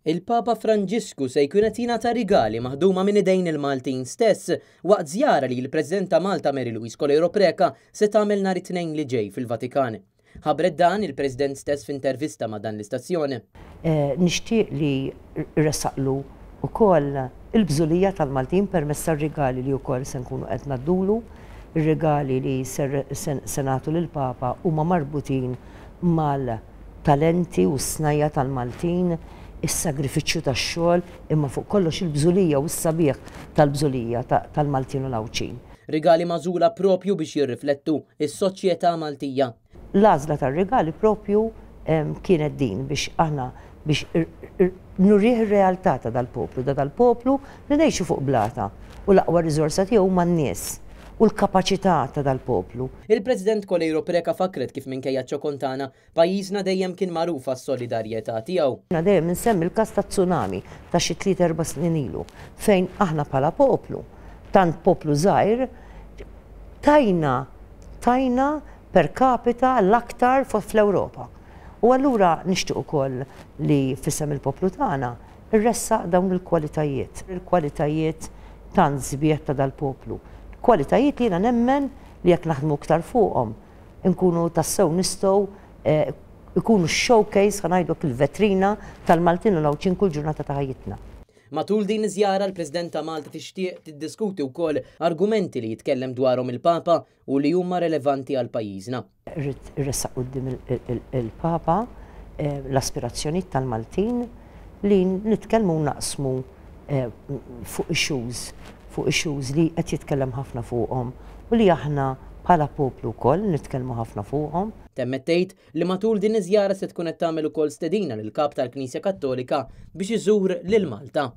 Il-Papa Franġisku se jkun qed jingħata rigali maħduma minn idejn il-Maltin stess waqt żjara li l-President ta' Malta Mary Louise Coleiro Preca se tagħmel nhar it-Tnejn li ġej fil-Vatikan. Ħabbret dan il-President stess f'intervista ma' dan l-istazzjon. Nixtieq li ressaqlu wkoll il-bżulija tal-Maltin permezz tar-rigali li wkoll se nkunu qed ngħaddulu. Ir-rigali li se nagħtu lill-Papa huma marbutin mal talenti u s-snajja' tal-Maltin, is-sagrifiċċju tax-xogħol, imma fuq kollox il-bżulija u s-sabiħ tal-bżulija tal-Maltin u l-Għawdxin. Rigali magħżula propju biex jirriflettu s-soċjetà Maltija. L-għażla tar-rigali propju kienet din biex aħna biex nurih ir-realtà ta' dal-poplu, ta' dal-poplu li ngħixu fuq blata u l-aqwa riżorsa tiegħu huma n-nies u l-kapaċità ta' dal-poplu. Il-President Coleiro Preca fakkret kif minkejja ċ-ċokon tagħna, pajjiżna dejjem kien magħruf għas-solidarjetà tiegħu. Jiena dejjem insemmi l-każ tat-tsunami ta' xi tliet erba' snin ilu, fejn aħna bħala poplu, tant poplu żgħir, tajna, tajna per capita l-aktar fl-Ewropa. U allura nixtieq ukoll li f'isem il-poplu tagħna rressaq dawn il-kwalitajiet, il-kwalitajiet tant sbieħ ta' dal-poplu. Kwalitajiet li jiena nemmen li jekk naħdmu iktar fuqhom, inkunu tassew nistgħu ikunu x-showcase, ħa ngħidu hekk, il-vetrina tal-Maltin u l-Għawdxin kull ġurnata ta' ħajjitna. Matul din iż-żjara l-President ta' Malta tixtieq tiddiskuti wkoll argumenti li jitkellem dwarhom il-Papa u li huma relevanti għal pajjiżna. Irrid irressaq quddiem il-Papa l-aspirazzjonijiet tal-Maltin li nitkellmu u naqsmu fuq issues, fuq issues li qed jitkellem ħafna fuqhom u li aħna bħala poplu wkoll nitkellmu ħafna fuqhom. Temmet tgħid li matul din iż-żjara se tkun qed tagħmel ukoll stedina lill-Kap tal-Knisja Kattolika biex iżur lil Malta.